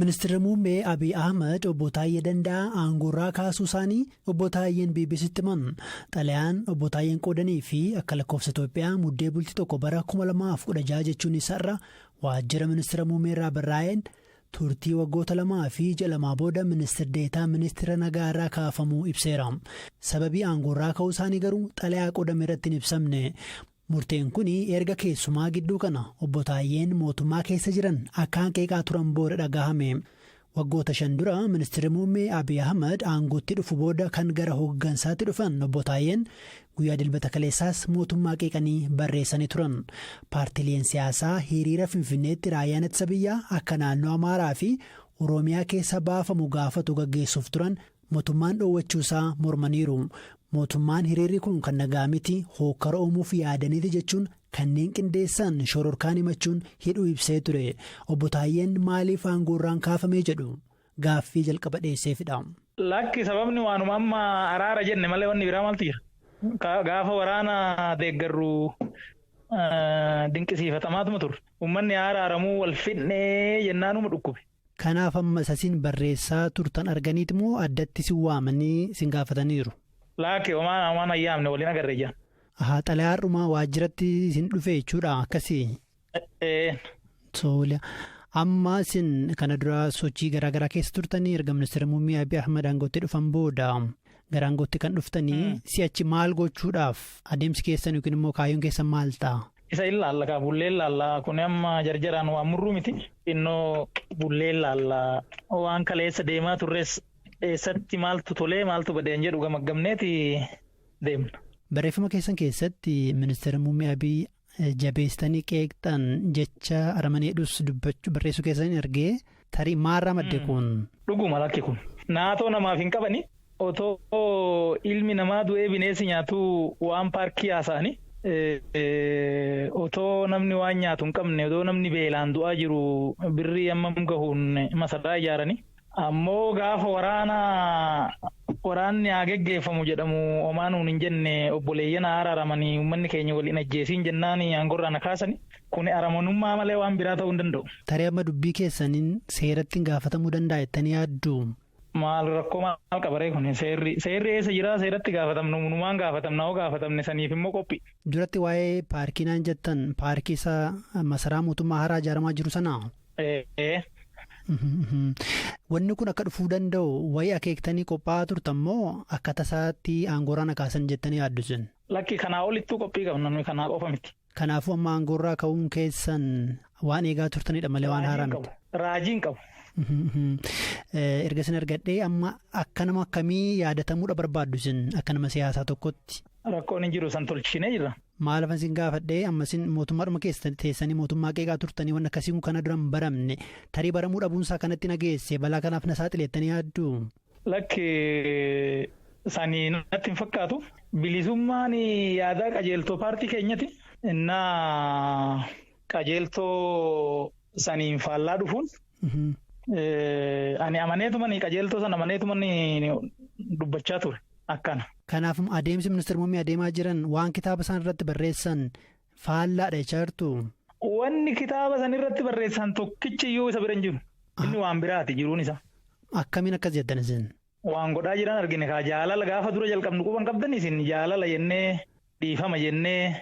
Ministeerri muummee Abiy Ahmad obbo Taayyee Danda'aa aangoorraa kaasuu isaanii obbo Taayyeen BBCtti himan. Xalayaan obbo Taayyeen qoodanii fi akka lakkoofsa Itoophiyaa muddee bultii 1 bara 2016 jechuun isarra waajjira ministeera muummee irraa barraa'een turtii waggoota 2 fi ji'a 2 booda ministeer deetaa ministeera nagaa irraa kaafamuu ibseera. Sababii aangoorraa ka'uu isaanii garuu xalayaa qoodame irratti hin ibsamne. Murteen kun erga keessumaa gidduu kana obbo Taayyeen mootummaa keessa jiran akkaan qeeqaa turan booda dhagahame. Waggoota 5 dura ministeerri muummee Abiy Ahmad aangootti dhufu booda kan gara hooggansaatti dhufan obbo Taayyeen guyyaa Dilbata kaleessaas mootummaa qeeqanii barreessanii turan. Paartileen siyaasaa hiriira Finfinneetti raayyaan ittisa biyyaa akka naannoo Amaaraa fi Oromiyaa keessa baafamu gaafatu gaggeessuuf turan mootummaan dhoowwachuusaa mormaniiru. Mootummaan hiriirri kun kan nagaa miti, hookkara uumuuf yaadaniiti jechuun kanneen qindeessan shororkaan himachuun hidhuu ibsee ture. Obbo Taayyeen maaliif aangoorraan kaafamee jedhu gaaffii jalqaba dhiyeesseefidha. Lakki, sababni waanuma amma araara jenne malee wanni biraa maaltu jira? Gaafa waraana deeggarru dinqisiifatamaatuma turre. Uummanni araaramuu wal fidnee jennaanuma dhukkube. Kanaaf amma isa isin barreessaa turtan arganiiti moo addatti si waamanii sin gaafataniiru? Lakki, homaan homaan ayyaamne waliin agarree jiran. Ahaa, xalayaadhuma waajjiratti isin dhufe jechuudha akkasii. Tole. Amma isin kana dura sochii garaagaraa keessa turtanii, erga ministeera muummee Abiy Ahmad aangootti dhufan booda gara aangootti kan dhuftanii, si'achi maal gochuudhaaf adeemsi keessan yookiin immoo kaayyoon keessan maal ta'a? Isa ilaalla kaa, bullee ilaalla. Kun amma jarjaraan waan murruu miti. Innoo bullee ilaalla. Waan kaleessa deemaa turres eessatti maaltu tolee maaltu badeen jedhu gamaggamneeti deemna. Barreeffama keessan keessatti ministeera muummee Abiy jabeessitanii qeeqxan, jecha aramaneedhus dubbachuu barreessuu keessan argee, tarii maalirraa madde kun? Dhuguma, lakki, kun. Naatoo namaaf hin qabani. Otoo ilmi namaa du'ee bineensi nyaatu waan paarkii haasa'ani. Otoo namni waan nyaatu hin qabne, otoo namni beelaan du'aa jiru birrii hammam gahuun masaraa ijaarani. Ammoo gaafa waraana waraanni haa geggeeffamu jedhamu homaa nuun hin jenne. Obboleeyyan haa araaramanii, uummanni keenya waliin ajjeesiin jennaan aangorraa na kaasani. Kun aramanummaa malee waan biraa ta'uu hin danda'u. Tarii amma dubbii keessaniin seeratti hin gaafatamuu danda'a jettanii yaaddu? Maal rakkoo maal qabaree? Kun seerri eessa jiraa? Seeratti gaafatamnu numaan gaafatamna, hoo gaafatamne saniif immoo qophii. Duratti waa'ee paarkii naan jettan, paarkii isa masaraa mootummaa haaraa ijaaramaa jiru sanaa? Ee. Wanni kun akka dhufuu danda'u wayii akeektanii qophaa'aa turtan moo akka tasaatti aangoorraa na kaasan jettanii yaaddu isin? Lakki, kanaa olittuu qophii qabna nuyi, kanaa qofa miti. Kanaafuu amma aangoorraa ka'uun keessan waan eegaa turtanidha malee waan haaraa miti. Raajii hin qabu. Erga isin argadhee, amma akka nama akkamii yaadatamuudha barbaaddu isin akka nama siyaasaa tokkotti? Rakkoon hin jiru, san tolchinee jirra. Maal afan isin gaafadhee, amma isin mootummaadhuma keessa teessanii mootummaa qeeqaa turtanii, waan akkasii kun kana dura hin baramne, tarii baramuu dhabuunsaa kanatti na geesse, balaa kanaaf na saaxileettanii yaaddu? Lakki, sanii natti hin fakkaatu. Bilisummaan yaadaa qajeeltoo paartii keenyati. Innaa qajeeltoo saniin faallaa dhufuun ani amaneetumani, qajeeltoo sana amaneetumani dubbachaa ture akkana. Kanaaf adeemsi ministeera muummee adeemaa jiran waan kitaaba isaan irratti barreessan faallaadha jechaa jirtu. Wanni kitaaba san irratti barreessan tokkichi iyyuu isa bira hin jiru. Inni waan biraati jiruun isa. Akkamiin akkas jettan isin? Waan godhaa jiran argine kaa. Jaalala gaafa dura jalqabnu quban qabdan isin, jaalala jennee, dhiifama jennee.